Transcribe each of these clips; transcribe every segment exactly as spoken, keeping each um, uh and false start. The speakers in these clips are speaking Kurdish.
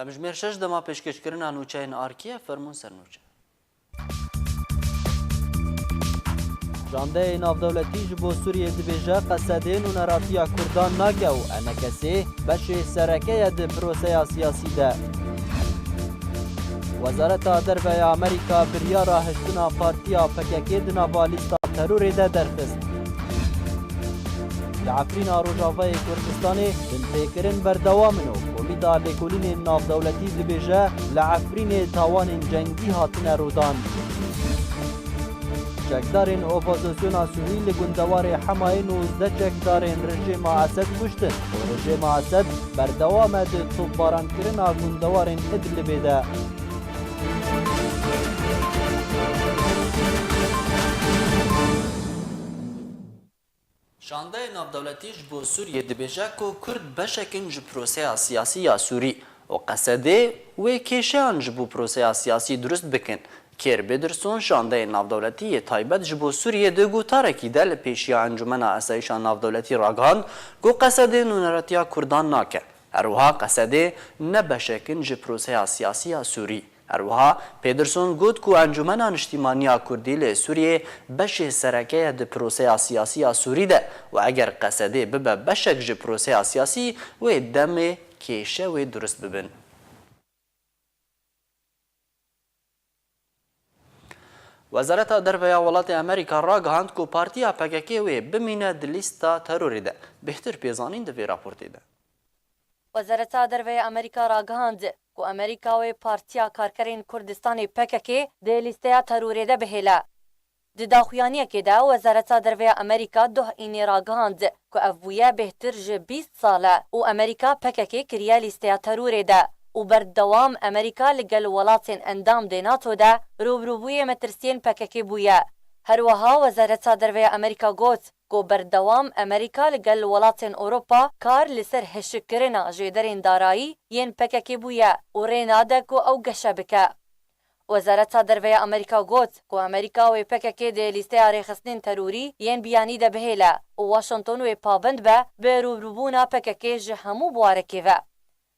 Em ji mêr şeş dema pêşkêşkirina nûçeyên Arkê ye, fermûn ser nûçe. Şandeyê navdewletî ji bo Sûriyê dibêje, Qesedê nûneratiya Kurdan nake û E N K S beşê sereke ye di proseya siyasî de. Wezareta Derve ya Amerîka biryara hiştina partiya P K K di nava lîsta terorê de derxist. Li Efrîna Rojavayê Kurdistanê binpêkirin berdewam in û komîda lêkolînên navdewletî dibêje, li Efrînê tawanên cengî hatine rûdan. Çekdarên opozisyona Sûrî li gundewarê Hemayê nûzdeh çekdarên rejêma Esed kuştin û rejêma Esed berdewam e di topbarankirina gundewarên Idlibê de. Şandeyê navdewletî ji bo Sûriyê dibêje ku Kurd beşek in ji proseya siyasî ya Sûrî û Qesedê wê kêşeyan ji bo proseya siyasî durust bikin. Keir Pedersen, şandeyê navdewletî yê taybet ji bo Sûriyê, di gotarekî de li pêşiya Encûmena Asayîşa Navdewletî ragihand ku Qesedê nûneratiya Kurdan nake. Her wiha Qesedê ne beşek in ji proseya siyasî ya Sûrî. Her wiha Pedersen got ku Encûmena Niştîmaniya Kurdî li Sûriyê beşê sereke ye di proseya siyasî ya Sûrî de û eger Qesedê bibe beşek ji proseya siyasî, wê demê kêşe wê durust bibin. Wezareta Derve ya Welatê Amerîka ragihand ku partiya P K K wê bimîne di lîsta terorê de. Bêhtir pêzanîn di vê raportê de. Wezareta Derve ya Amerîka ragihand ku Amerîka wê Partiya Karkerên Kurdistanê P K K di lîsteya terorê de bihêle. Di daxuyaniyekê de Wezareta Derve ya Amerîka doh înê ragihand ku ev bûye bêhtir ji bîst sal e û Amerîka P K K kiriye lîsteya terorê de û berdewam Amerîka li gel welatên endam dê NATO de rûbirûbûyê metirsiyên P K K bûye. Her wiha Wezareta Derve ya Amerîka got ku berdewam Amerîka li gel welatên Ewropa kar li ser hişkkirina jêderên darayî yên P K K bûye û rê nade ku ew geşe bike. Wezareta Derve ya Amerîka got ku Amerîka wê P K K di lîsteya rêxistinên terorî yên biyanî de bihêle û Washington wê pabend be bi rûbirûbûna P K K ji hemû biwarekê ve.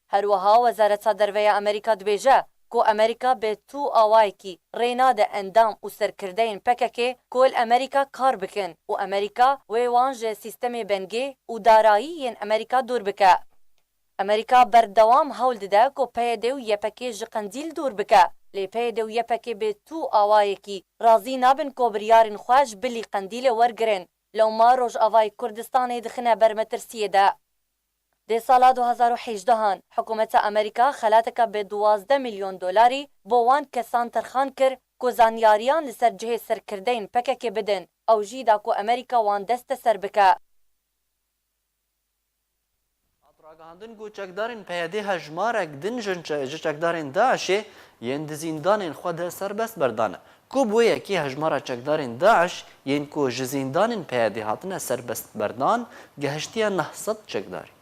Her wiha Wezareta Derve ya Amerîka dibêje ku Amerîka bi tu awayekî rê nade endam û serkirdeyên P K K ku li Amerîka kar bikin û Amerîka wê wan ji sîstemê bengê û darayî yên Amerîka dûr bike. Amerîka berdewam hewl dide ku P Y D û Y P G ji Qendîl dûr bike, lê P Y D û Y P G bi tu awayekî razî nabin ku biryarên xwe ji bilî Qendîlê wergirin, lewma Rojavayê Kurdistanê dixine ber metirsiyê de. Di sala du hazar û hejdehan, hikûmeta Amerîka xelateke bi duwazdeh milyon dolarî bo wan kesan terxan kir ku zanyariyan li ser cihê serkirdeyên P K K bidin, ew jî da ku Amerîka wan desteser bike. Hat ragihandin ku çekdarên P Y D hejmarek din ji çe-, ji çekdarên DAIŞê yên di zîndanên xwe de serbest berdane, ku bi wê yekê hejmara çekdarên DAIŞ yên ku ji zîndanên P Y D hatine serbest berdan gehiştiye neh sed çekdarî.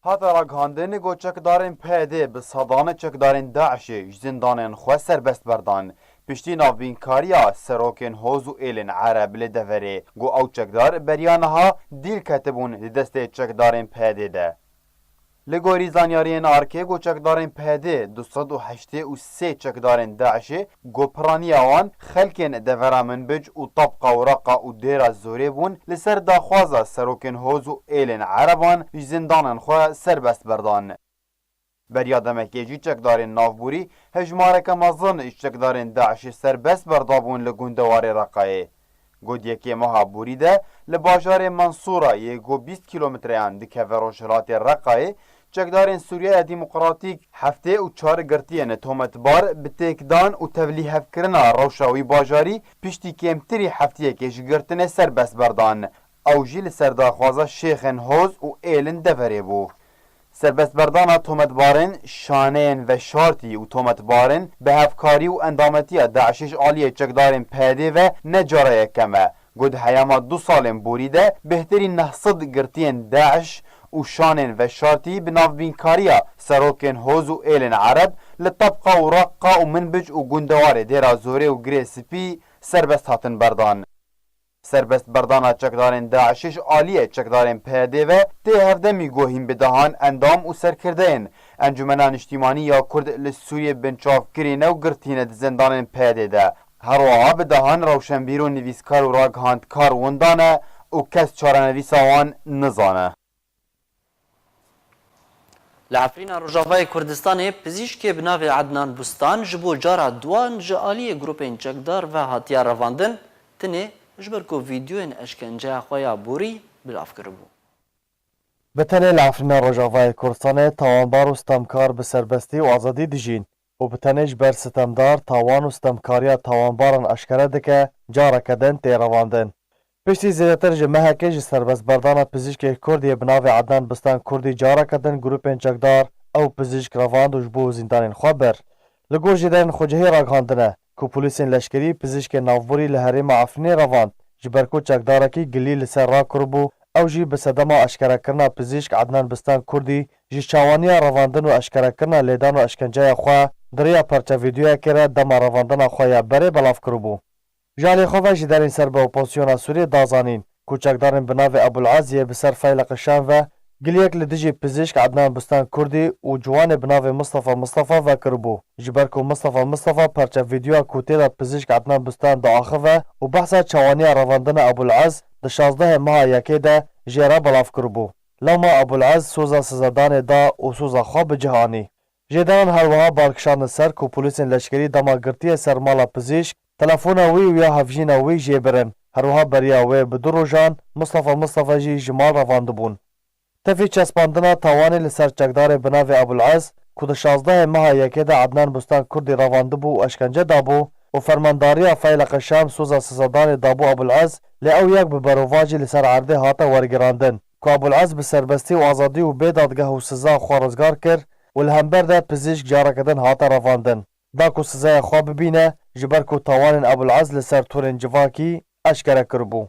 Hate ragihandin ku çekdarên P Y D bi sedan çekdarên DAIŞê ji zîndanên xwe serbest berdan. Piştî navbînkariya serokên Hoz û Êlên Ereb li deverê, ku ew çekdar beriya niha dîl ketibûn di destê çekdarên P Y D de. Li gorî zanyariyên arkê, ku çekdarên P Y D du sed û heştê û sê çekdarên DAIŞê ku piraniya wan xelkên devera Minbic û Tabqa û Reqa û Dêra Zorê bûn, li ser daxwaza serokên Hoz û Êlên Ereban ji zîndanên xwe serbest berdan. Beriya demekê jî çekdarên navborî hejmareke mezin ji çekdarên DAIŞê serbest berdabûn li gundewarê Reqayê. Got yekê meha borî de li bajarê Mensûra yê ku bîst kîlometreyan dikeve rojhilatê Reqayê, çekdarên Sûriyeya Demokratîk heftê û çar girtiyên tometbar bi têkdan û tevlîhevkirina rewşa wî bajarî piştî kêmtirî heftiyekê ji girtinê serbest berdan. Ew jî li ser daxwaza şêxên Hoz û Êlin deverê bû. Serbestberdana tometbarên şaneyên veşartî û tometbarên bi hevkarî û endametiya DAIŞê ji aliyê çekdarên P Y D ve ne cara yekem e. Got heyama du salên borî de bêhtirî neh sed girtiyên DAIŞ û şanên veşartî bi navbînkariya serokên Hoz û Êlên Ereb li Tabqa û Reqa û Minbic û gundewarê Dêra Zorê û Girê Spî serbest hatin berdan. Serbestberdana çekdarên DAIŞê ji aliyê çekdarên PYDê ve tê hevdemî ku hîn bi dehan endam û serkirdeyên Encûmena Niştîmanî ya Kurd li Sûriyê binçav kirî ne û girtî ne di zindanên PYDê de. Her wiha bi dehan rewşenbîr û nivîskar û ragihandkar winda ne û kes çarenivîsa wan nizane. Li Efrîna Rojavayê Kurdistanê pizîşkê bi navê Ednan Bustan ji bo cara duan ji aliyê grûpên çekdar ve hatiye revandin, tinê ji ber ku vîdeoyên eşkenceya xwe ya borî belav kiribû. Bi tenê li Efrîna Rojavayê Kurdistanê tawanbar û stemkar bi serbestî û azadî dijîn û bi tenê ji ber sitemdar, tawan û stemkariya tawanbaran eşkere dike, careke din tê revandin. Piştî zêdetir ji mehekê ji serbestberdana pizîşkê Kurdî bi navê Ednan Bistan Kurdî careke din grûpên çekdar ew pizîşk revand û ji bo zîndanên xwe bir. Li gor jêderên xwecihî ragihandine ku polîsên leşkerî pizîşkên navborî li herêma Efrînê revand, ji ber ku çekdarekî gilî li ser rakiribû, ew jî bi sedema eşkerekirina pizîşk Ednan Bistan Kurdî ji çawaniya revandin û eşkerekirina lêdan û eşkenceya xwe di riya perçe vîdeoyekê re dema revandina xwe ya berê belav kiribû. Ji alî xwe ve jêderên ser bi opozisyona Sûriyê da zanîn ku çekdarên bi navê Ebul Ez yê bi ser Feyleq Şam ve giliyek li dijî pizîşk Ednan Bustan Kurdî û ciwanê bi navê Mistefa Mistefa vekiribû. Ji ber ku Mistefa Mistefa perçe vîdeoya ku tê de pizîşk Ednan Bustan diaxive û behsa çawaniya revandina Ebul Ez di şazdehê meha yekê de jê re belav kiribû. Lewma Ebul Ez soza sizedanê da û soza xwe bi cih anî. Jêderan her wiha bar kişandin ser ku polîsên leşkerî dema girtiye ser mala pizîşk, telefona wî û ya hevjîna wî jê birin. Her wiha beriya wê bi du rojan Mistefa Mistefa jî ji mal revandibûn. Tevî çespandina tawanê li ser çekdarê bi navê Ebul Ez ku di şazdehê meha yekê de Ednan Bustan Kurdî revandibû û eşkence dabû û fermandariya Feyleq Şam soza sizedanê dabû Ebul Ez, lê ew yek bi berovajî li ser erdê hate wergirandin ku Ebul Ez bi serbestî û azadî û bê dadgeh û siza xwe rizgar kir û li hember de pizîşk careke din hate revandin. Da ku sizaya xwe bibîne, ji ber ku tawanên Ebul Ez li ser torên civakî eşkere kiribû.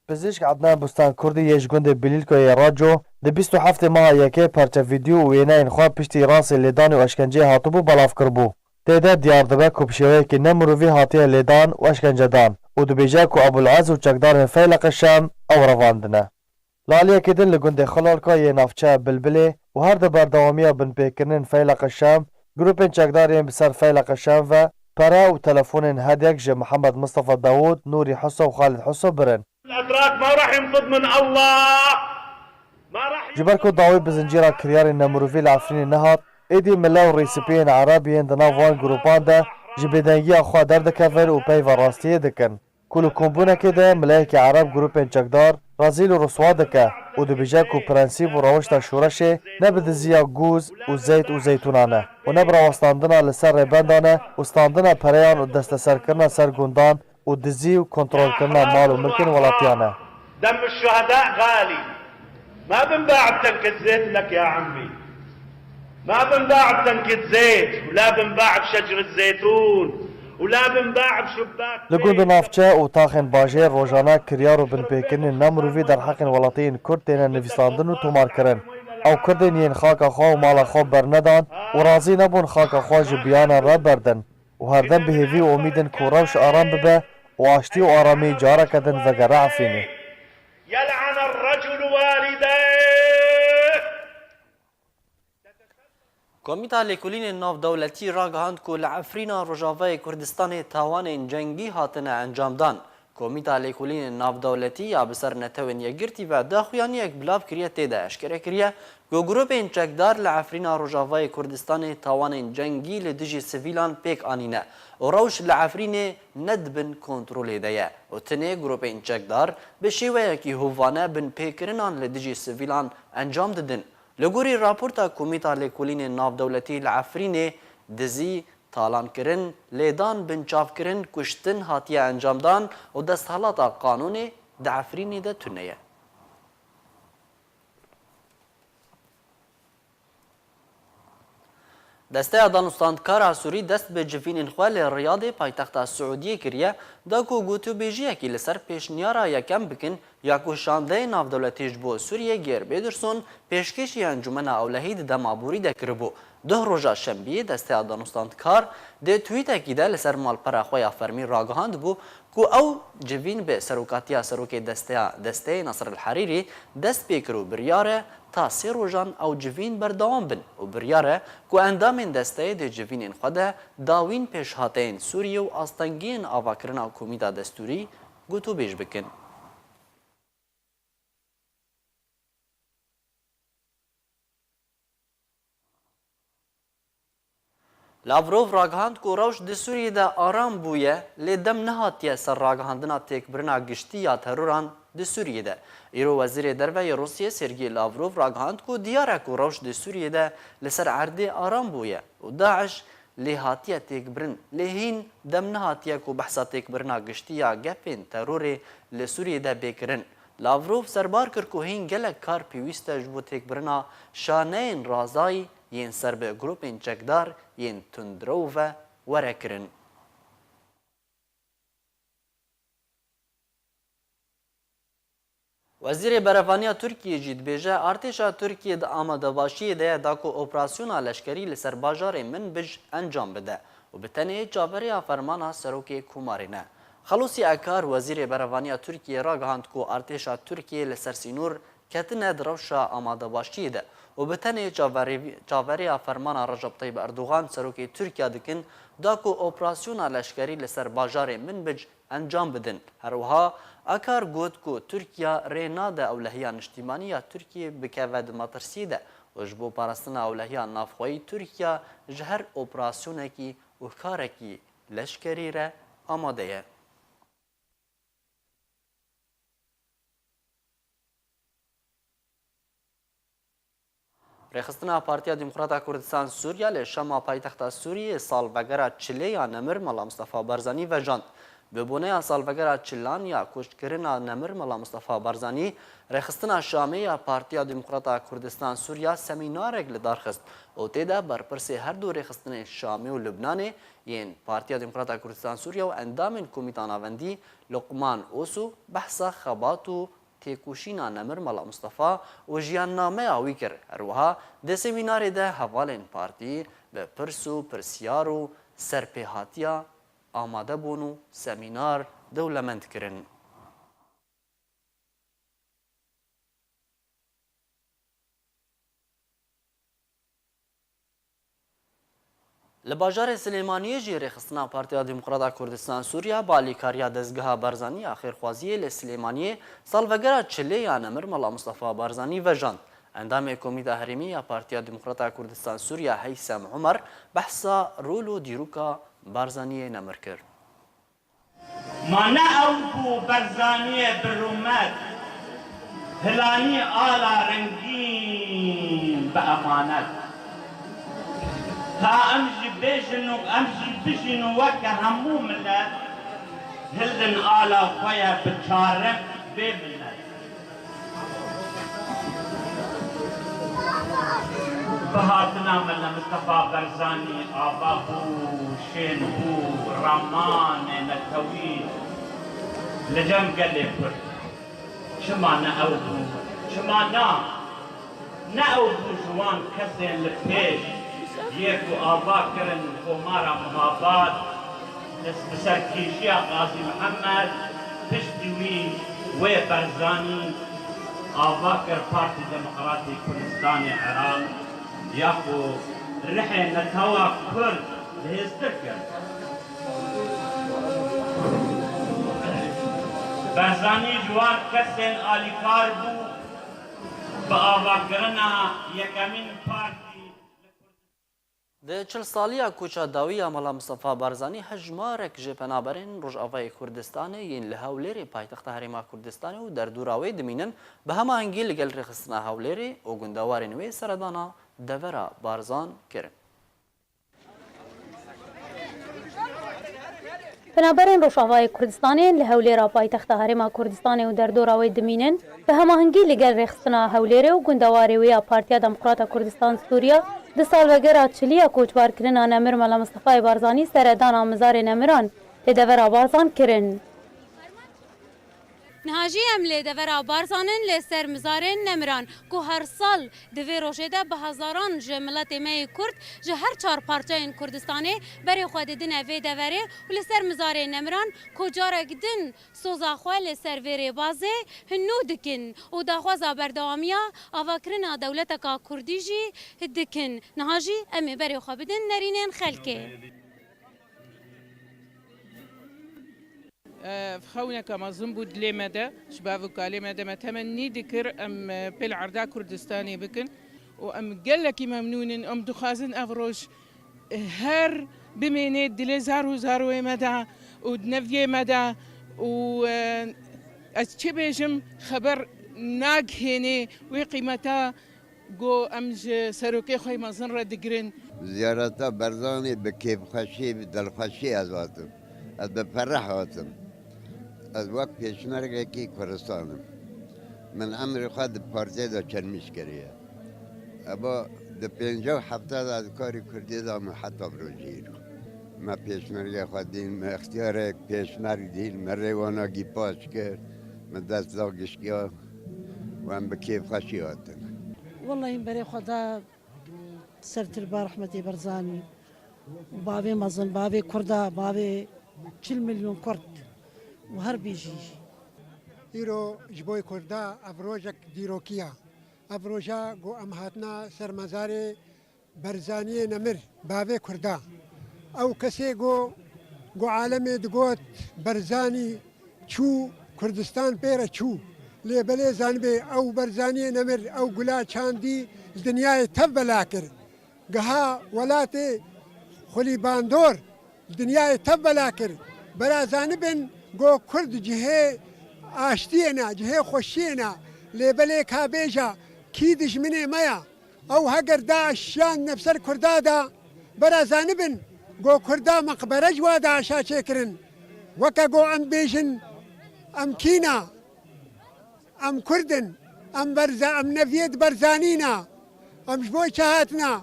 Pizîşk Ednan Bustan Kurdî yê ji gundê Bilîlko yê Raco di bîst û heftê meha yekê perçe vîdeo û wêneyên xwe piştî rasê lêdanê û eşkenceyê hatibû belav kiribû. Tê de diyar dibe ku bi şêweyekî nemirovî hatiye lêdan û eşkencedan û dibêje ku Ebul Ez û çekdarên Feyleq Şam ew revandine. Li aliyekî din li gundê Xilalka yê navçeya Bilbilê û her di berdewamiya binpêkirinên Feyleq Şam, grûpên çekdar yên bi ser Feyleq Şam ve pere û telefonên her yek ji Mihemed Mistefa Dawûd, Nûrî Huso û Xalid Huso birin. الأتراك ما راح ينقذ من الله. ما راح Ji ber ku dawî bi zincîra kiryarên nemirovî li Efrînê nehat, êdî mile û rêsipiyên Ereb yên di nav wan grûpan de ji bêdengiya xwe derdikevin û peyva rastiyê dikin. Ku li kombûnekê de mileyekî Ereb grûpên çekdar rezîl û riswa dike û dibêje ku prensîp û rewişta şoreşê ne bi diziya gûz û zeyt û zeytûnan e û ne bi rawestandina li ser rêbendan e û standina pereyan û desteserkirina ser gundan û dizî û kontrolkirina mal û milkên welatiyan e. دم الشهداء غالي. ما بنباع بتنكة زيت لك يا عمي. ما بنباع بتنكة زيت، ولا بنباع بشجرة زيتون، ولا بنباع بشباك Li gund û navçe û taxên bajêr rojane kiryar û binpêkirinên nemirovî derheqên welatiyên Kurd têne nivîsandin û tomarkirin. Ew Kurdên yên xaka xwe û mala xwe bernedan û razî nebûn xaka xwe ji biyanan re berdin. û herdem bi hêvî û umîdin ku rewş aram bibe û aştî û aramî careke din vegere Efrînê. يلعن الرجل والديه. Komîta Lêkolînên Navdewletî ragihand ku li Efrîna Rojavayê Kurdistanê tawanên cengî hatine encamdan. Komîta Lêkolînên Navdewletî ya bi ser Netewên Yekgirtî ve daxuyaniyek bilav kiriye, tê de eşkere kiriye ku grûpên çekdar li Efrîna Rojavayê Kurdistanê tawanên cengî li dijî sivîlan pêk anîne û rewş li Efrînê ne di bin kontrolê de ye û tinê grûpên çekdar bi şêweyekî hovane binpêkirinan li dijî sivîlan encam didin. Li gorî raporta Komîta Lêkolînên Navdewletî li Efrînê, dizî, talankirin, lêdan, binçavkirin, kuştin hatiye encamdan û desthilata qanûnê di Efrînê de tune ye. Desteya Danûstandkara Sûrî dest bi civînên xwe li Riyadê, paytexta Siûdiyê kiriye, da ku gotûbêjiyekî li ser pêşniyara yekem bikin, Ya ku şandeyê navdewletî ji bo Sûriyê Geir Pederson pêşkêşî Encûmena Ewlehî di dema borî de kiribû. Duh roja şembiyê Desteya Danûstandkar di twîtekî de li ser malpera xwe ya fermî ragihandibû ku ew civîn bi serokatiya serokê desteya Desteyê Nasir El Herîrî dest pê kir û biryar e ta sê rojan ew civîn berdewam bin û biryar e ku endamên desteyê di civînên xwe de dawîn pêşhateyên Sûriyê û astengiyên avakirina komîta destûrî gotûbêj bikin. Lavrov ragihand ku rewş di Sûriyê de aram bûye, lê dem nehatiye ser ragihandina têkbirina giştî ya teroran di Sûriyê de. Îro Wezîrê Derve yê Rûsiyê Sergî Lavrov ragihand ku diyar e ku rewş di Sûriyê de li ser erdê aram bûye û DAIŞ lê hatiye têkbirin, lê hîn dem nehatiye ku behsa têkbirina giştî ya gefên terorê li Sûriyê de bê kirin. Lavrov serbar kir ku hîn gelek kar pêwîst e ji bo têkbirina şaneyên razayî yên ser bi grûpên çekdar yên tundrew ve were kirin. Wezîrê Berevaniya Tirkiyê jî dibêje, artêşa Tirkiyê di amadebaşiyê de ye da ku operasyona leşkerî li ser bajarê Minbij encam bide û bi tenê çaverêya fermana serokê komarê ne. Xelûsî Ekar, Wezîrê Berevaniya Tirkiyê ragihand ku artêşa Tirkiyê li ser sînor ketine di rewşa amadebaşiyê de û bi tenê çaverê-, çaverêya fermana Recep Tayyip Erdogan, serokê Tirkiya dikin, da ku operasyona leşkerî li ser bajarê Minbij encam bidin. Her wiha Akar got ku Tirkiya rê nade ewlehiya niştîmanî ya Tirkiyê bikeve di metirsiyê de û ji bo parastina ewlehiya navxweyî Tirkiya ji her operasyonekî û karekî leşkerî re amade ye. Rêxistina Partiya Demokrata Kurdistan Sûriya li Şama paytexta Sûriyê salvegera çilê ya nemir Mela Mustafa Barzanî vejand. Bi boneya salvegera çilan ya koçkirina nemir Mela Mustafa Barzanî, Rêxistina Şamê ya Partiya Demokrata Kurdistan Sûriya semînarek li dar xist û tê de berpirsê her du rêxistinên Şamê û Lubnanê yên Partiya Demokrata Kurdistan Sûriya û endamên Komîta Navendî Luqman Osu behsa xebat û têkoşîna nemir Mela Mustafa û jiyannameya wî kir. Her wiha di semînarê de hevalên partî bi pirs û pirsyar û serpêhatiya amade bûn û semînar dewlemend kirin. Li bajarê Silêmaniyê jî Rêxistina Partiya Demokrata Kurdistan Sûriya bi alîkariya Dezgeha Barzanî ya Xêrxwaziyê li Silêmaniyê salvegera çilê ya nemir Mela Mustafa Barzanî vejand. Endamê Komîta Herêmî ya Partiya Demokrata Kurdistan Sûriya Heysem Umer behsa rol û dîroka Barzaniyê nemir kir. Ma ne ew bû Barzaniyê bi rûmet, hilanî ala rengîn bi emanet. Ta em jî bêjin û em jî bijîn û weke hemû milet hildin ala xwe ye bi çarem bê milet. Bi hatina Mele Mistefa Barzanî ava bû, şên bû, ramanê netewî li cem gelê Kurd. Çima ne ew bû? Çima na? Ne ew bû ji wan kesên li pêş yê ku ava kirin Komara Muhabat, bi serkêşiya Qazî Mihemed, piştî wî wê Barzanî ava kir Partî Demokratî Kurdistanê Iraq, ya ku rihê netewa Kurd bihêztir kir. Barzanî ji wan kesên alîkar bû bi avakirina yekemîn partî. Di çil saliya koça dawî ya Mela Mistefa Barzanî hejmarek ji penaberên Rojavayê Kurdistanê yên li Hewlêrê paytexta Herêma Kurdistanê û derdora wê dimînin, bi hemahengî li gel Rêxistina Hewlêrê û gundewarên wê seredana devera Barzan kirin. Penaberên Rojavayê Kurdistanê yên li Hewlêra paytexta Herêma Kurdistanê û derdora wê dimînin, bi hemahengî li gel Rêxistina Hewlêrê û gundewarê wê ya Partiya Demokrata Kurdistan Sûriya, di salvegera çilî ya koçbarkirina nemir Mela Mistefayê Barzanî seredana mizarê nemiran li devera Barzan kirin. Niha jî em li devera Barzan in, li ser mizarên nemiran, ku her sal di vê rojê de bi hezaran ji miletê me yê Kurd ji her çar parçeyên Kurdistanê berê xwe didine vê deverê û li ser mizarên nemiran ku carek din soza xwe li ser vê rêbazê nû dikin û daxwaza berdewamiya avakirina dewleteka Kurdî jî dikin. Niha jî em ê berê xwe bidin nerînên xelkê. Ev xewneke mezin bû dilê me de, ji bav û kalê me de me temennî dikir, em, e, pêl erda Kurdistanê bikin û em gelekî memnûn in, em dixwazin ev roj, e, her bimêne dilê zar û zaroyê me de û di neviyê me de û, e, ez çi bêjim, xeber nagihênê wê qîmeta Go em ji serokê xwe mezin re digirin. Ziyareta Berzanê bi kêfxweşî, bi dilxweşî ez hatim. Ez bi fereh hatim. Ez wek pêşmergekî Kurdistanê. Min emrê xwe di partiyê de çermîş kiriye. Eva di pêncî û heft de ez karî Kurdî de me heta bi rojî îro. Me pêşmergê xwe dîn, me extiyarek pêşmerg dîn, me rêwana gîpaç kir, me dest da gişkiya. Wan bi kêfxweşî hatin. Wellahî berê xwe da ser tirba rehmetê Berzanî û bavê mezin, bavê Kurda, bavê çil milyon Kurd û her bijî jî. Îro ji bo Kurda ev rojek dîrokî ya. Ev roja ku em hatina ser mezarê Berzaniyê nemir, bavê Kurda. Ew kesê go, go alemê digot Berzanî çû, Kurdistan pê re çû. Lê belê zanibê ew Berzaniyê nemir, ew gula çandî li dinyayê tev bela kir. Giha welatê xulîbandor li dinyayê tev bela kir. Bera zanibin go Kurd cihê aştiyê ne, cihê xweşiyê ne. Lê belê ka bêja kî dijminê me ya? Ew heger DAIŞ şiyandine ser Kurda da, bera zanibin, go Kurda meqbere ji wa DAIŞa çêkirin. Weke go em bêjin, em kî na, em Kurd in, em berze-, em neviyêt Berzanî na, em ji bo çi hatina?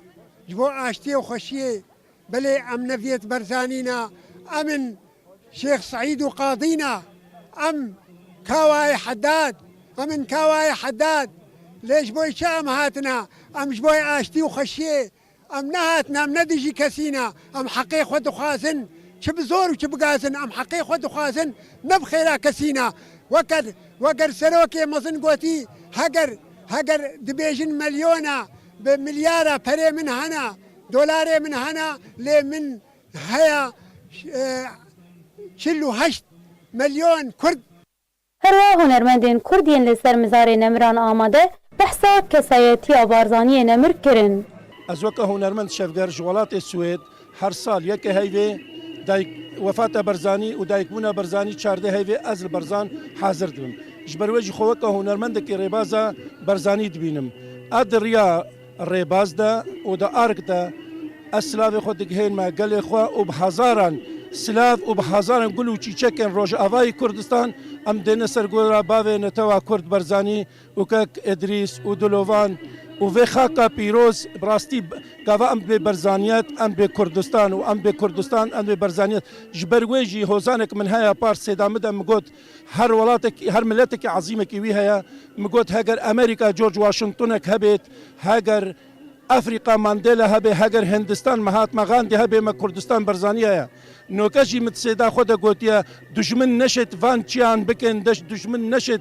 Ji bo aştiyê û xweşiyê. Belê em neviyêt Berzanî na, em in Şêx Seîd û Qadî na, em Kawayê Hedad, em in Kawayê Hedad. Lê ji bo çi em hatina? Em ji bo aştî û xweşiyê. Em nehatina, em ne dijî kesî na. Em heqê xwe dixwazin. Çi bi zor û çi bi gazin, em heqê xwe dixwazin. Ne bi xêra kesî na. Weker, weker serokê mezin gotî, heger, heger dibêjin milyona, bi milyara perê min hena, dolarê min hena, lê min heya, e, çil û heşt milyon Kurd. Her wiha hunermendên Kurd yên li ser mizarê nemiran amade behsa kesayetiya Barzaniyê nemir kirin. Ez weke hunermend Şevger ji welatê Swêd her sal yekê heyvê dayik wefata Berzanî û dayikbûna Berzanî çardeh heyvê ez li Berzan hazir dibim. Ji ber wê jî xwe weke hunermendekî rêbaza Berzanî dibînim. Ez di riya rêbaz de û di ark de ez silavê xwe digihênime gelê xwe û bi hezaran silav û bi hezaran gul û çîçekên Rojavayê Kurdistan em dêne ser gora bavê netewa Kurd Berzanî û kek Idrîs û Dilovan û vê xaka pîroz. Bi rastî gava em bê Berzaniyet, em bê Kurdistan û em bê Kurdistan, em bê Berzaniyet. Ji ber wê jî hozanek min heye par sêda min de min got, her welatek, her miletekî ezîmekî wî heye. Min got, heger Amerîka George Washingtonek hebêt, heger Efrîka Mandela hebe, heger Hindistan Mahatma Gandhi hebe, me Kurdistan Berzaniye ye. Noke jî min di sêda xwe de gotiye, dujmin neşêt van çiyan bikin, deş-, dujmin neşêt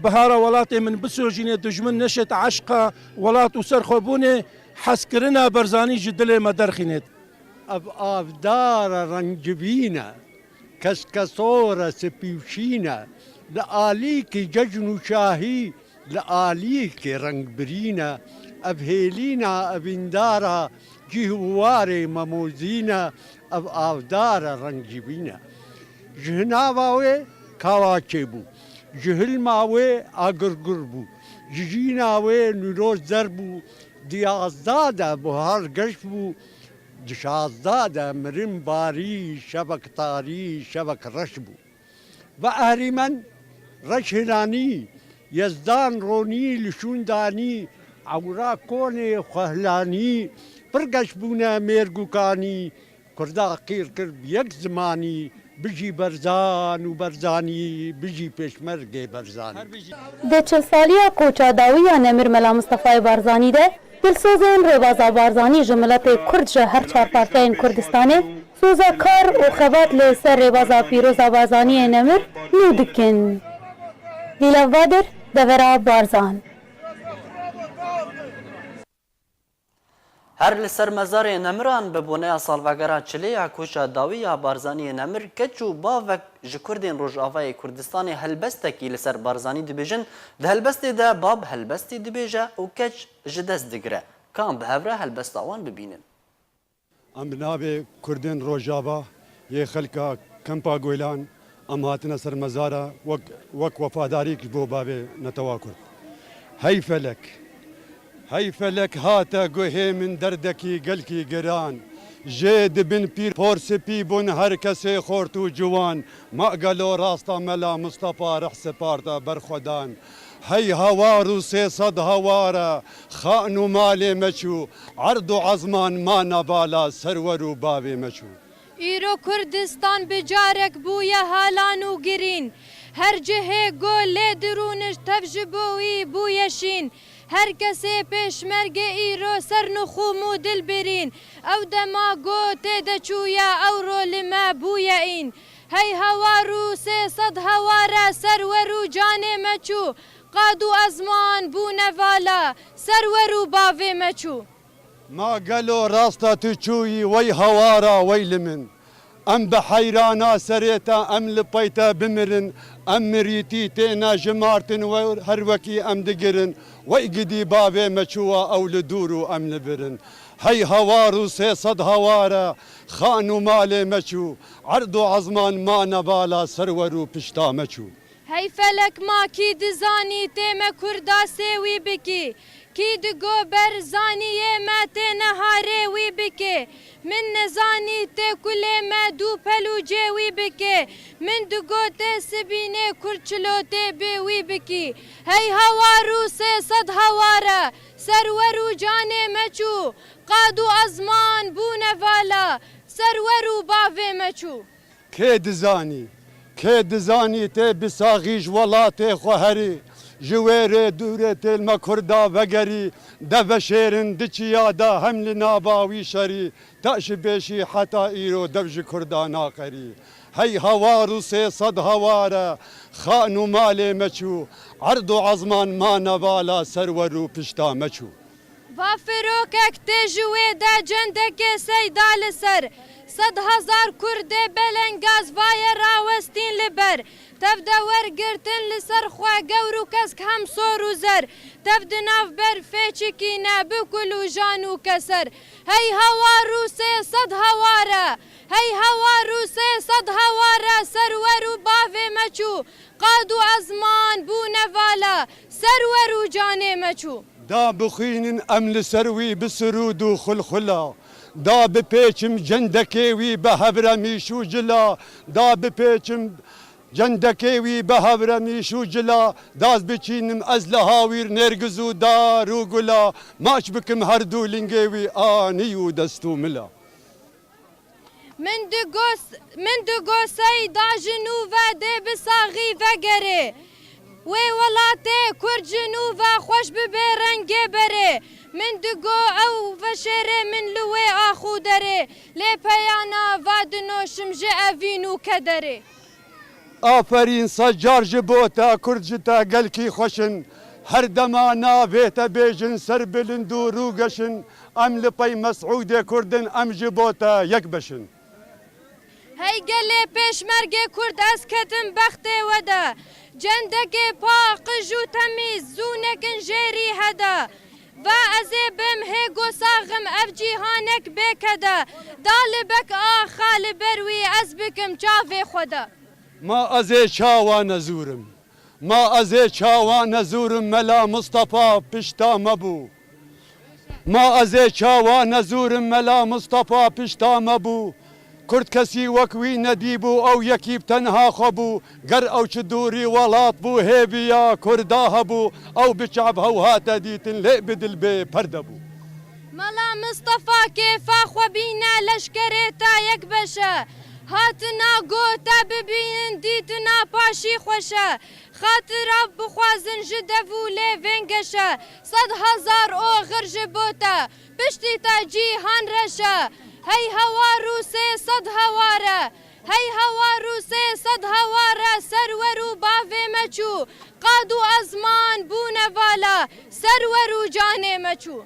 bihara welatê min bisojînê, dujmin neşêt eşqa welat û serxwebûnê, hezkirina Berzanî ji dilê me derxînêt. Ev avdara rengcivîn e, keskesor e, spî û şîn e, li alîkî cejn û şahî, li alîkî rengbirîn e. Ev hêlîna evîndara cîh û warê me mozîn e, ev avdara rengcivîn e. Ji hinava wê kawa çêbû, ji hilma wê agirgur bû, ji jîna wê nîroz zer bû, di yazda de buhar geş bû, di şazda de mirin barî, şevek tarî, şevek reş bû. Ve ehrîmen reş hilanî, Yezdan ronî li şûn danî, ewra konê xwe hilanî, pir geş bûne mêrg û kanî, Kurda qîr kir bi yek zimanî, Bijî Berzan û Berzanî, bijî Pêşmergê Berzanî. Di çil saliya koça dawî ya Nemir Mela Mistefayê Barzanî de, dilsozên rêbaza Barzanî ji miletê Kurd ji her çar partiyên Kurdistanê soza kar û xebat li ser rêbaza pîroza Barzaniyê Nemir nû dikin. Lîla Vadir, Devera Barzan. Her li ser mezarê Nemiran bi boneya salvegera çilê ya koça dawî ya Barzaniyê Nemir, keç û bavek ji Kurdên Rojavayê Kurdistanê helbestekî li ser Barzanî dibêjin. Di helbestê de bav helbestê dibêje û keç ji dest digire. Ka em bi hev re helbesta wan bibînin. Em bi navê Kurdên Rojava yê xelka Kempa Goylan em hatine ser mezara wek, wek wefadarîk ji bo bavê netewa Kurd. Hey felek! Hey felek hate guhê min derdekî gelkî giran. Jê di bin pîr por spî bûn her kesê xort û ciwan. Ma gelo rasta Mela Mistefa reh siparta berxwedan. Hey hawar û sê sed hawar e, xan û malê me çû, erd û ezman ma nevala serwer û bavê me çû. Îro Kurdistan bi carek bûye halan û girîn. Her cihê go lê dirûnişt tev ji bo wî bûye şîn. Her kesê pêşmerge îro ser nixûm û dil birîn. Ew dema go tê de çûye ewro li me bûye în. Hey hawar û sê sed hawar e serwer û canê me çû. Qad û ezman bûne vala, serwer û bavê me çû. Ma gelo rasta tu çûyî wey hawara wey li min. Em bi heyrana serê te em li pey te bimirin. Em mirîtî têne ji martin we her wekî em digirin. Wey gidî bavê me çûwa ew li dûr û em li vir in. Hey hawar û sê sed hawar e, xan û malê me çû. Erd û ezman ma nevala serwer û pişta me çû. Hey felek ma kî dizanî tê me Kurda sêwî bikî. Kî digo Berzaniyê me tê neharê wî bikê. Min nezanî tê kulê me dû pelûcê wî bikê. Min digo tê sibînê Kurd çilotê bê wî bikî. Hey hawar û sê sed hawar e, serwer û canê me çû. Qad û ezman bûne vala, serwer û bavê me çû. Kê dizanî, kê dizanî tê bi saxî ji welatê xwe herî, ji wê rê dûrê têl me Kurda vegerî, de veşêrin di çiya de hem li nava wî şerî, te ji bêşî heta îro dev ji Kurda naqerî. Hey hawar û sê sed hawar e, xan û malê me çû, erd û ezman ma nevala serwer û pişta me çû. Va firokek tê ji wê de cendekê seyda li ser. Sed hezar kurdê belengaz vaye rawestîn li ber. Tev de wergirtin li ser xwe gewr û kesk hem sor û zer. Tev di nav berfê çikîne bi kul û jan û keser. Hey hawar û sê sed hawar e. Hey hawar û sê sed hawar e serwer û bavê me çû. Qad û ezman bûne vala, serwer û canê me çû. Da bixwînin em li ser wî bi sirûd û xulxula. Da bipêçim cendekê wî bi hevremîş û cila. Da bipêçim cendekê wî bi hevremîş û cila. Daz biçînim ez li hawîr nêrgiz û dar û gula. Maç bikim her du lingê wî anî û dest û mila. Min digo, min digo seyda ji nû ve dê bi saxî vegerê. Wê welatê Kurd ji nû ve xweş bibê rengê berê. Min digo ew veşêrê min li wê ax û derê. Lê peyana va dinoşim ji evîn û kederê. Aferîn sed car ji bo te, Kurd ji te gelkî xweş in. Her dema navê te bêjin, serbilind û rûgeş in. Em li pey Mesûdê Kurd in, em ji bo te yek beş in. Hey gelê pêşmergê Kurd, ez ketim bextê we de. Cendegê paqij û temîz, zûnek in jêrî hede. Va ez ê bim hê go sax im, ev cîhanek bê kede. Da li bek axa li ber wî, ez bikim çavê xwe de. Ma ez ê çawa nezûrim? Ma ez ê çawa nezûrim, Mela Mistefa pişta me bû. Ma ez ê çawa nezûrim, Mela Mistefa pişta me bû. Kurd kesî wek wî nedîbû, ew yekî bi tenha xwe bû. Ger ew çi dûrî welat bû, hêviya Kurda hebû. Ew bi çav hew hate dîtin, lê bi dil bê perde bû. Mela Mistefa kêfa xwe bîne, leşkerê te yek beş e. Hatina gote bibînin dîtina paşî xweş e. Xatira bixwazin ji dev û lêvên geş e. Sed hezar oxir ji bo te. Piştî te cîhan reş e. Hey hewar û sê sed hewar e. Hey hewar û sê sed hewar e. Serwer û bavê me çû. Qad û ezman bûne vala. Serwer û canê me çû.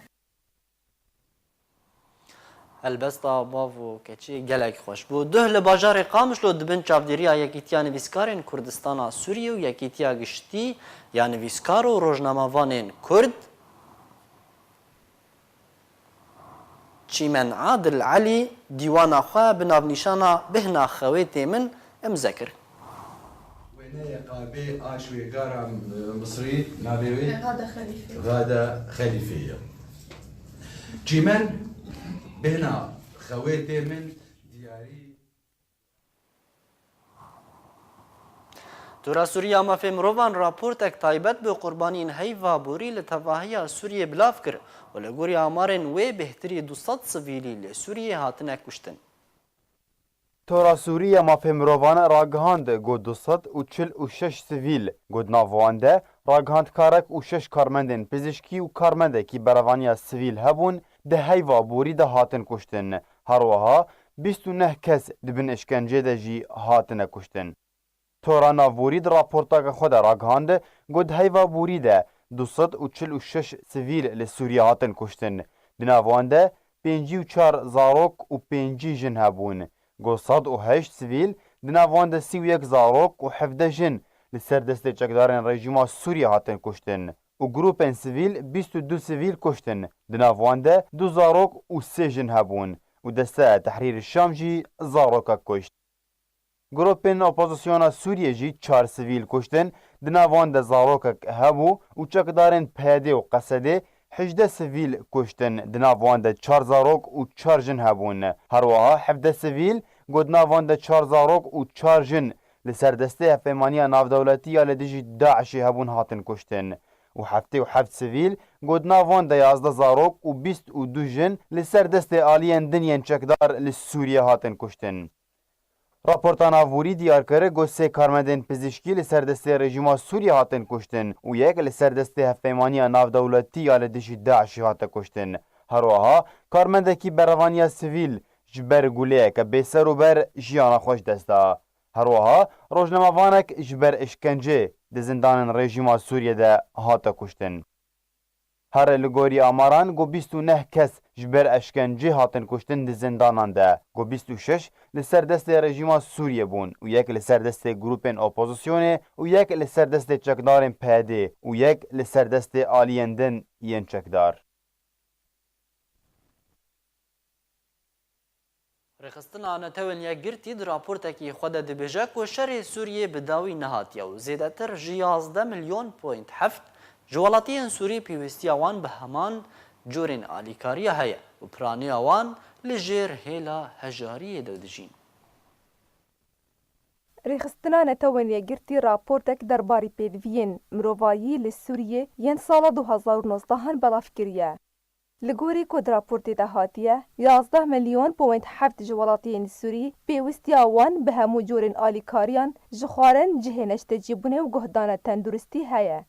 Helbesta bav û keçî gelek xweş bû. Duh li bajarê Qamişlo di bin çavdêriya Yekîtiya Nivîskarên Kurdistana Sûriyê û Yekîtiya Giştî ya Nivîskar û Rojnamevanên Kurd, Çîmen Adil Elî dîwana xwe bi navnîşana Bêhna Xewêtê Min îmze kir. Wêneyê qabê a şûêgara, e, Misrî, navê wê? Gada Xelîfê. Gada Xelîfê ye. Çîmen bêhna xewêtê min diyarî. Tora Sûriya Mafê Mirovan raportek taybet bi qurbaniyên heyva borî li tevahiya Sûriyê bilav kir û li gorî amarên wê bêhtirî du sed sivîlî li Sûriyê hatine kuştin. Tora Sûrî ya Mafê Mirovan ragihand ku du sed û çil û şeş sivîl, ku di nav wan de ragihandkarek û şeş karmendên pizîşkî û karmendekî berevaniya sivîl hebûn, di heyva borî de hatin kuştin. Her wiha bîst û neh kes di bin îşkencê de jî hatine kuştin. Tora Navborî di raporteke xwe de ragihand, got, heyva borî de du sed û çil û şeş sivîl li Sûriye hatin kuştin. Di nav wan de pêncî û çar zarok û pêncî jin hebûn. Got, sed û heşt sivîl, di nav wan de sî û yek zarok û hevdeh jin li ser destê çekdarên rejîma Sûriye hatin kuştin û grûpên sivîl bîst û du sivîl kuştin. Di nav wan de du zarok û sê jin hebûn û Desteya Tehrîrê Şam jî zarokek kuşt. Grûpên opozisyona Sûriyê jî çar sivîl kuştin, di nav wan de zarokek hebû û çekdarên P Y D û Qesedê hejdeh sivîl kuştin, di nav wan de çar zarok û çar jin hebûn. Her wiha hevdeh sivîl, ku di nav wan de çar zarok û çar jin li ser destê Hevpeymaniya Navdewletî ya li dijî DAIŞê hebûn, hatin kuştin û heftê û heft sivîl, ku di nav wan de yazdeh zarok û bîst û du jin li ser destê aliyên din yên çekdar li Sûriyê hatin kuştin. Raporta navborî diyar kir ku sê karmendên pizîşkî li ser destê rejîma Sûriyê hatin kuştin û yek li ser destê Hevpeymaniya Navdewletî ya li dijî DAIŞê hate kuştin. Her wiha karmendekî berevaniya sivîl ji ber guleyeke bêserûber jiyana xwe ji dest da. Her wiha rojnamevanek ji ber îşkencê di zindanên rejîma Sûriyê de hate kuştin. Her li gorî amaran, ku bîst û neh kes ji ber eşkencê hatin kuştin di zindanan de, ku bîst û şeş li ser destê rejîma Sûriyê bûn û yek li ser destê grûpên opozisyonê û yek li ser destê çekdarên P Y D û yek li ser destê aliyên din yên çekdar. Rêxistina Netewên Yekgirtî di raportekî xwe de dibêje ku şerê Sûriyê bi dawî nehatiye û zêdetir ji yazdeh milyon point heft ji welatiyên Sûrî pêwîstiya wan bi heman corên alîkariya heye û piraniya wan li jêr hêla hejariyê de dijîn. Rêxistina Netewên Yekgirtî raportek derbarî pêdiviyên mirovayî li Sûriyê yên sala du hezar û nozdehan belav kiriye. Li gorî ku di raportê de hatiye, yazdeh milyon point heft ji welatiyên Sûrî pêwîstiya wan bi hemû corên alîkariyan ji xwarin, cihê neştecîbûnê û guhdana tenduristî heye.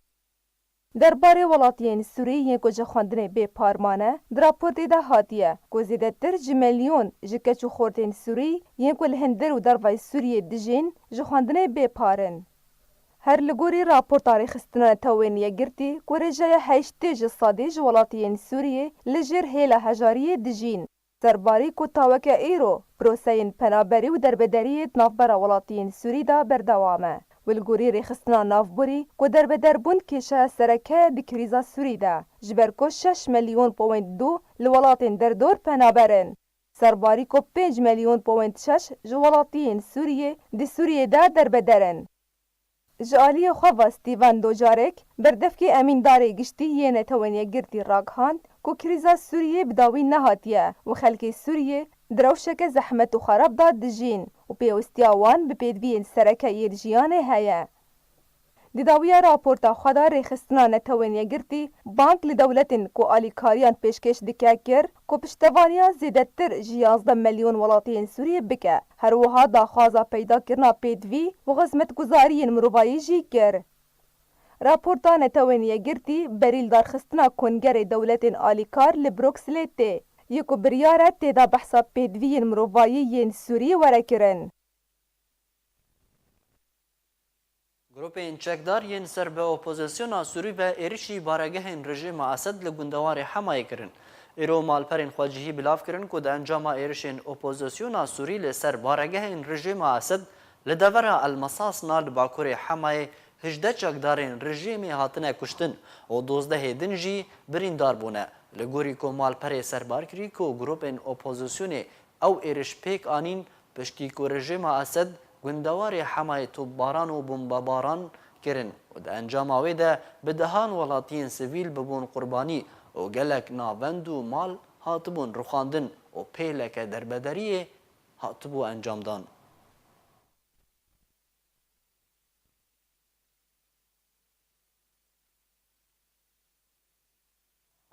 Derbarê welatiyên Sûrî yên ku ji xwendinê bê par mane, di raportê de hatiye ku zêdetir ji milyon ji keç û xortên Sûrî yên ku li hundir û dervayî Sûriyê dijîn, ji xwendinê bê par in. Her li gorî raporta Rêxistina Netewên Yekgirtî, ku rêjeya heştê ji sedî ji welatiyên Sûriyê li jêr hêla hejariyê dijîn, serbarî ku ta weke îro proseyên penaberî û derbederiyê di navbera welatiyên Sûrî de berdewam e. Û li gorî Rêxistina Navborî, ku derbederbûn kêşeya sereke di krîza Sûrî de, ji ber ku şeş milyon point du li welatên derdor penaber in. Serbarî ku pênc milyon point şeş ji welatiyên Sûriyê di Sûriyê de derbeder in. Ji aliyê xwe ve Stephen Dujarric, berdevkê emîndarê giştî yê Netewên Yekgirtî ragihand ku krîza Sûriyê bi dawî nehatiye û xelkê Sûriyê di rewşeke zehmet û xerab de dijîn û pêwîstiya wan bi pêdiviyên sereke yên jiyanê heye. Di dawiya raporta xwe de Rêxistina Netewên Yekgirtî bang li dewletên ku alîkariyan pêşkêş dike kir ku piştevaniya zêdetir ji yazdeh milyon welatiyên Sûriyê bike. Her wiha daxwaza peydakirina pêdivî û xizmetguzariyên mirovayî jî kir. Raporta Netewên Yekgirtî berî li darxistina Kongerê Dewletên Alîkar li Brukselê tê, yê ku biryar e tê de behsa pêdiviyên mirovayî yên Sûriyê were kirin. Grûpên çekdar yên ser bi opozisyona Sûrî ve êrişî baregehên rejîma Esed li gundewarê Hemayê kirin. Îro malperên xwecihî bilav kirin ku di encama êrişên opozisyona Sûrî li ser baregehên rejîma Esed li devera El Mesasna li bakurê Hemayê hejdeh çekdarên rejîmê hatine kuştin û dozdehê din jî birîndar bûne. Li gorî ku malperê serbar kirî ku grûpên opozisyonê ew êriş pêk anîn, piştî ku rejîma Esed gundewarê Hemayê topbaran û bombebaran kirin û di encama wê de bi dehan welatiyên sivîl bibûn qurbanî û gelek navend û mal hatibûn rûxandin û pêleke derbederiyê hatibû encamdan.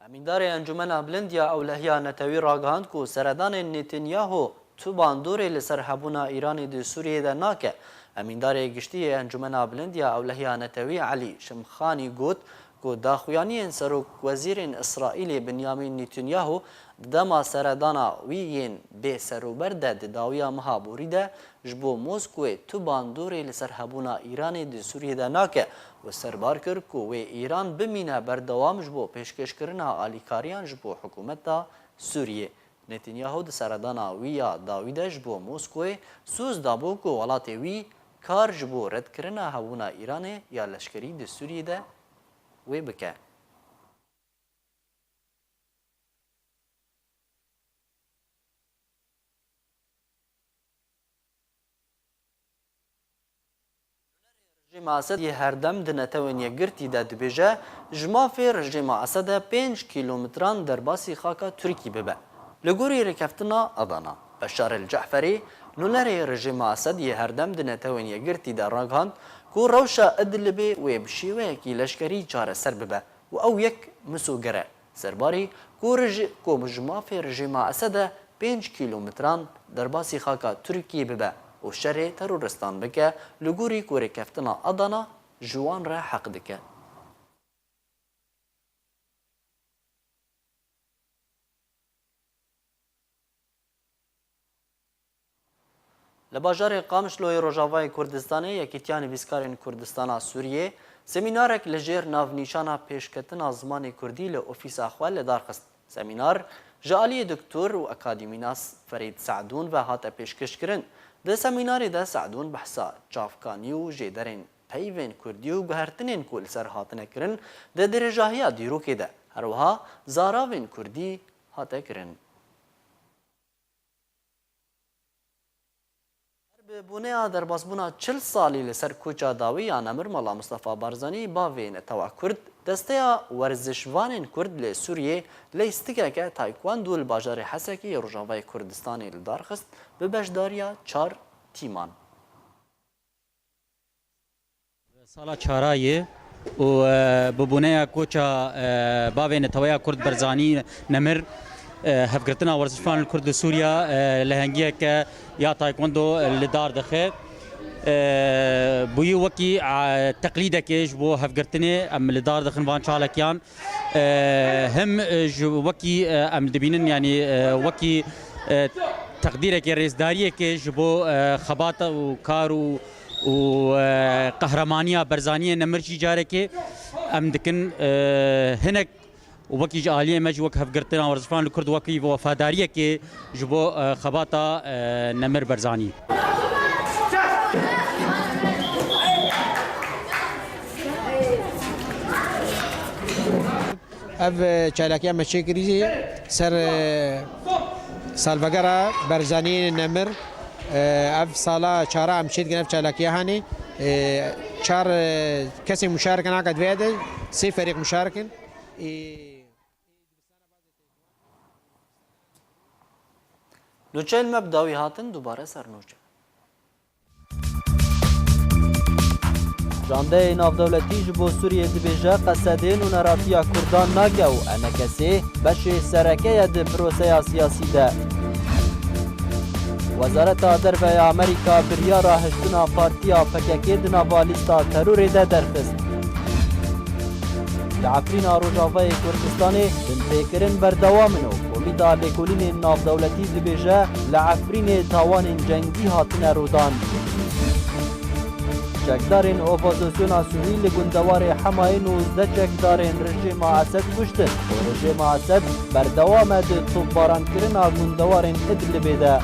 Emîndarê Encûmena Bilind ya Ewlehiya Netewî ragihand ku seredanê Netanyahu tu bandorê li ser hebûna Îranê di Sûriyê de nake. Emîndarê Giştî yê Encûmena Bilind ya Ewlehiya Netewî Elî Şimxanî got ku daxuyaniyên serokwezîrên Îsraîlê Binyamîn Netanyahu di dema seredana wî yên bê serûber de di dawiya meha borî de ji bo Moskowê tu bandorê li ser hebûna Îranê di Sûriyê de nake û serbar kir ku wê Îran bimîne berdewam ji bo pêşkêşkirina alîkariyan ji bo hikûmeta Sûriyê. Netanyahu di seredana wî ya dawî de ji bo Moskowê soz dabû ku welatê wî kar ji bo redkirina hebûna Îranê ya leşkerî di Sûriyê de wê bike. Rejîma Esed yê herdem di Netewên Yekgirtî de dibêje, ji mafê rejîma Esed e pênc kîlometran derbasî xaka Tirkî bibe. Li gorî rêkeftina Adana, Beşar el Ceferî, nûnerê rejîma Esed yê herdem di Netewên Yekgirtî de ragihand ku rewşa Idlibê wê bi şêweyekî leşkerî çareser bibe û ew yek misoger e. Serbarî ku rij-, ku ji mafê rejîma Esed e pênc kîlometran derbasî xaka Tirkiyê bibe û şerê teroristan bike, li gorî ku rêkeftina Adana ji wan re heq dike. Li bajarê Qamişloyê Rojavayê Kurdistanê Yekîtiya Nivîskarên Kurdistana Sûriyê semînarek li jêr navnîşana pêşketina zimanê kurdî li ofîsa xwe li dar xist. Semînar ji aliyê Doktor û Akademînas Ferîd Se'dûn ve hate pêşkêşkirin. Di semînarê de Se'dûn behsa çavkanî û jêderên peyvên kurdî û guhertinên ku li ser hatine kirin di dirêjahiya dîrokê de, her wiha zaravên kurdî hate kirin. Bi boneya derbasbûna çil salî li ser koça dawî ya Nemir Mela Mistefa Barzanî, bavê netewa Kurd, desteya werzişvanên Kurd li Sûriyê leyistikeke taekwondo li bajarê Hesekê yê Rojavayê Kurdistanê li dar xist, bi beşdariya çar tîman. Sala çara ye û, e, bi boneya koça, e, bavê neteweya Kurd Barzanî Nemir, e, hevgirtina werzişvan li Kurd li Sûriya, e, lehengiyeke ya taekwondo li dar dixe. E, bûyî wekî, e, teqlîdekê ji bo hevgirtinê em li dar dixin van çalekiyan. E, him, e, ji wekî, e, em dibînin, yanî, e, wekî, e, teqdîrekê, rêzdariyekê ji bo, e, xebata û kar û, û, e, qehremanîya Barzaniyê Nemir jî carekê em dikin, e, hinek û wekî ji aliyê me jî wek hevgirtina werzişvan li Kurd wekî wefadariyekê ji bo, e, xebata, e, Nemir Barzanî. Ev, e, çalakiya me çêkirî ser, e, salvegera Barzaniyê Nemir. E, ev sala çara em çêdikin ev çalakiya hanê. E, çar, e, kesên muşarik in, haka divê de sê ferîq muşarik in. E, Nûçeyên me bi dawî hatin, dubare ser nûçe. Ajandeyê navdewletî ji bo Sûriyê dibêje, Qesedê nûneratiya Kurdan nake û E N K S beşê sereke ye di proseya siyasî de. Wezareta Derve ya Amerîka biryara hiştina partiya P K K di nava lîsta terorê de derxist. Li Efrîna Rojavayê Kurdistanê binpêkirin berdewam in û Komîta Lêkolînên Navdewletî dibêje, li Efrînê tawanên cengî hatine rûdan. Çekdarên opozisyona Sûrî li gundewarê Hemayê nûzdeh çekdarên rejîma Esed kuştin û rejîma Esed berdewam e di topbarankirina gundewarên Idlibê de.